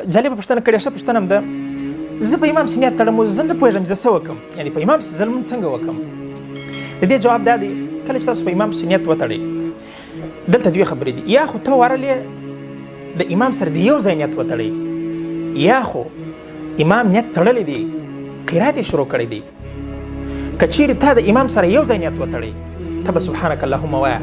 جالبه پوښتنه کړې، ښه پوښتنه هم ده. زه په امام سنیت تړم، زه نه پوهېږم زه څه وکړم، یعنې په امام زه لمونځ څنګه وکړم؟ د دې جواب دا دی، کله چې تاسو په امام سنیت وتړئ، دلته دوې خبرې دي. یا خو ته ورلې د امام سره د یو ځای نیت وتړئ، یا خو امام نیت تړلی دی، قرات یې شروع کړی دی. که چیرې تا د امام سره یو ځای نیت وتړئ، ته به سبحانک اللهم وایه.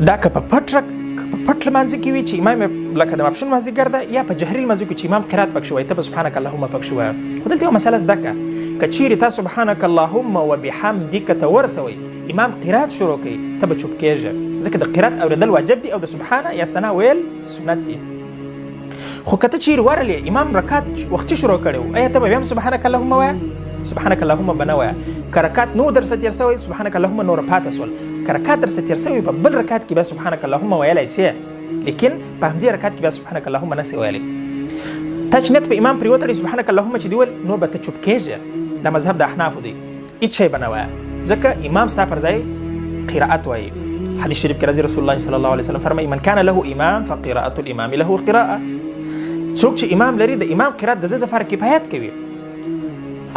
دا که په پټ لمانځه کې وي چې امام لکه د ماپښین مازدیګر ده، یا په جهري لمانځه کې چې امام قرات پکښې وایي، ته به سبحانک اللهم پکښې وایه. خو دلته یوه مسله زده کړه، که چیرې تا سبحانک اللهم وبحمدک ته ورسوئ، امام قرات شروع کوي، ته به چوپ کېږې، ځکه د قرات اورېدل واجب دي او د سبحانه یا ثنا ویل سنت دي. خو که ته چیرې ورلې امام رکات وختي شروع کړی و، ایا ته به بیا هم سبحانک اللهم وایه؟ سبحانك اللهم به نه وایه. که رکات نو درسه تېر سوی، سبحانك اللهم نور پاته سول. که رکات درسه تېر سوی، په بل رکات کې بیا سبحانك اللهم ویلی سې، لیکن په همدې رکات کې بیا سبحانك اللهم نه سې ویلی. تا چې نیت په امام پرې وتړې، سبحانك اللهم چې دي ویل، نور به ته چوپ کېږې. دا مذهب د احنافو دی، هیڅ شی به نه وایه، ځکه امام ستا پر ځای قرائت وایي. حدیث شریف کې راځي، رسول الله صلی الله علیه وسلم فرمایي: من کان له امام فقراءة الامام له قراءة. څوک چې امام لري، د امام قرائت د ده دپاره کفایت کوي.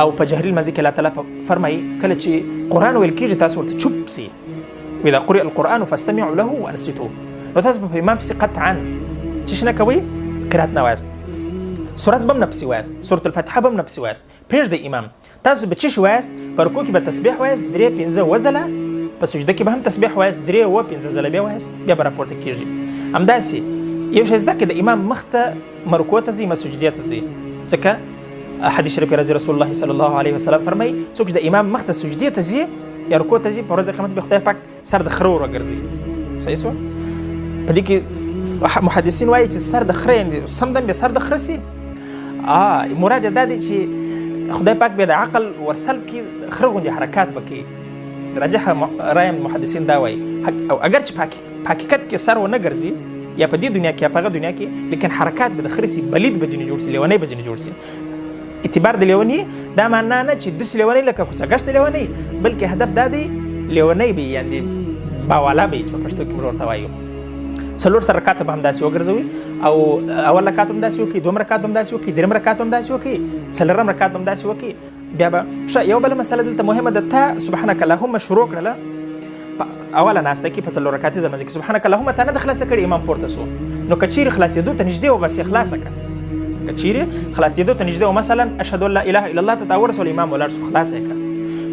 او په جهري لمانځه کې الله تعالی فرمایي، کله چې قرآن ویل کېږي تاسو ورته چوپ سئ، واذا قرئ القرآن فاستمعوا له وانصتوا. نو تاسو په امام پسې قطعا چې شنه کوئ، قرائت نه وایاست، سورت به هم نه پسې وایاست، سورة الفاتحه به هم نه پسې وایاست، پرېږدئ امام. تاسو به چې شي وایاست، په رکوع کې به تسبیح وایاست 3 5 وځله، په سجده کې به هم تسبیح وایاست 3 و 5 ځله بیا وایاست، بیا به راپورته کېږي. همداسې یو شی زده کړئ، د امام مخ ته مه رکوع ته ځئ، مه سجدې ته ځئ، ځکه حدیث شریف کې راځي، رسول الله صلی الله علیه وسلم فرمایي: څوک چې د امام مخ ته سجدې ته ځي یا رکوع ته ځي، په ورځ د قیامت به خدای پاک سر د خره ور وګرځي. صحیح سو؟ په دې کې محدثین وایي چې سر د خره یعنې سمدم بیا سر د خره سي. مراد یې دا دی چې خدای پاک بیا د عقل ورسلب کړي، خره غوندې حرکات به کوي. راجح رای محدثین دا وایي، او اګر چې په حقیقت کې سر ونه ګرځي، یا په دې دنیا کې یا په هغه دنیا کې، لیکن حرکات به د خره سي، بلید به ځینې جوړ سي، لیونی به ځینې جوړ سي. اعتبار د لیوني دا معنا نه چې داسې لیونی لکه کوڅه ګشت لیونی، بلکې هدف دا دی لیونی به یې، یعنې باواله به یې چې په پښتو کې موږ ورته وایو. 4 سره رکعت به همداسې وګرځوي، او اول رکعت هم داسې وکړي، دوم رکعت هم داسې وکړي، دریم رکعت هم داسې وکړي، څلورم رکعت هم داسې وکړي، بیا به ښه. یو بله مسله دلته مهمه ده، تا سبحانك اللهم شروع کړله په اوله ناسته کې، په 4 رکعتي لمانځه کې سبحانك اللهم تا نه ده خلاصه کړې، امام پورته سو. نو که چیرې خلاصېدو ته نږدې وه، بس یې خلاصه کړه. که چیرې خلاصېدو ته نږدې وه، مثلا اشهد ان لا اله الا الله ته تا ورسول، امام ولاړ سو، خلاصه یې کړه.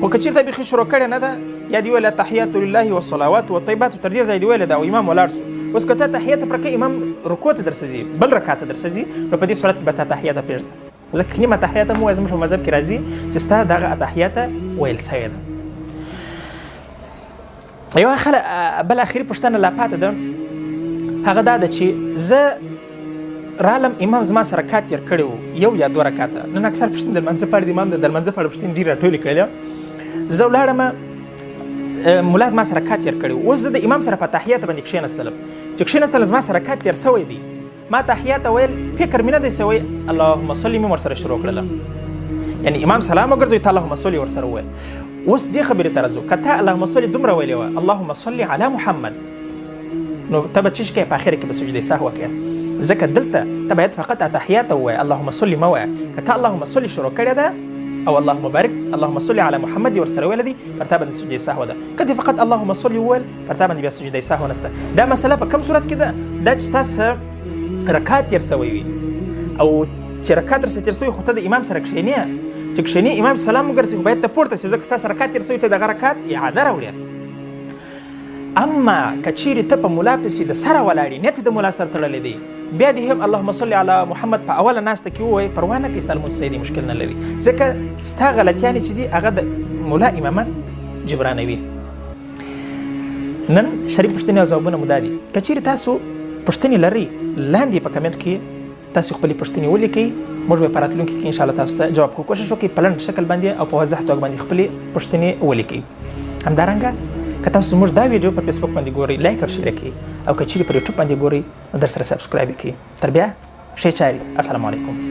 خو که چیرته بیخي شروع کړې نه ده، یا دې ویله التحیات لله والصلوات والطیبات، تر دې ځایه دې ویله ده او امام ولاړ سو، اوس که ته تحیت پر کوې، امام رکوع ته درسه ځي، بل رکعت ته درسه ځي، نو په دې صورت کې به تا تحیت پرېږده، ځکه نیمه تحیت هم ووایه. زموږ په مذهب کې راځي چې ستا دغه تحیت ویل سوې ده. یوه بله اخري پوښتنه لا پاتې ده، هغه دا ده چې زه رالم، امام زما سره رکعت تېر کړی و، 1 یا 2 رکعته. نن اکثر پوښتنې د لمانځه په اړه دي، امام د لمانځه په اړه پوښتنې ډېرې راټولې کړلې. زه ولاړم، ملا زما سره رکعت تېر کړی و، اوس زه د امام سره په تحیات باندې کښېناستلم. چې کښېناستلم زما سره رکعت تېر سوی دی، ما تحیات ویل، فکر مې نه دی سوی، اللهم صل مې ورسره شروع کړله، یعنې امام سلام وګرځوي، ته اللهم صل ورسره وویل. اوس دې خبرې ته راځو، که تا اللهم صل دومره ویلې وه، اللهم صل علی محمد، نو ته به څه شي کوې؟ په آخره کې به سجدې سهوه کوې، ځکه دلته ته باید فقط اتحیات ووایې، اللهم صل مه وایه. که تا اللهم صل شروع کړې ده او اللهم بارک اللهم صل علی محمد یې ورسره ویلی دی، پر تا باندې سجدې سهوه ده. که دې فقط اللهم صل وویل، پر تا باندې بیا سجدې سهوه نشته. دا مسله په کوم صورت کې ده؟ دا چې تاسو رکعت تېر سوی وي، او چې رکعت درسره تېر سوی، خو ته د امام سره کښېنې، چې کښېنې امام سلام وګرځي، خو باید ته پورته سې، ځکه ستا سره رکعت تېر سوی، ته دغه رکعت اعاده راوړې. اما که چیرې ته په ملا پسې د سره ولاړ یې، نیت د ملا سره تړلی دی، بیا دې هم اللهم صل علی محمد په اوله ناسته کې ووایې، پروا نه کوي، ستا لمونځ صحیح دی، مشکل نه لري، ځکه ستا غلطیانې چې دي هغه د ملا امامت جبرانوي. نن شریف پوښتنې او ځوابونه مو دا دي. که چیرې تاسو پوښتنې لرئ، لاندې په کمنټ کې تاسو خپلې پوښتنې ولیکئ، موږ به په راتلونکي کې انشاءالله تاسو ته جواب کوو. کوشش وکړئ په لنډ شکل باندې او په واضح توګه باندې خپلې پوښتنې ولیکئ. همدارنګه که تاسو زموږ دا ویډیو پر فیسبوک باندې ګورئ، like او share کړئ، او که چیرې پر یوټیوب باندې ګورئ، نو در سره subscribe کړئ. تر بیا ښې چارې. السلام علیکم.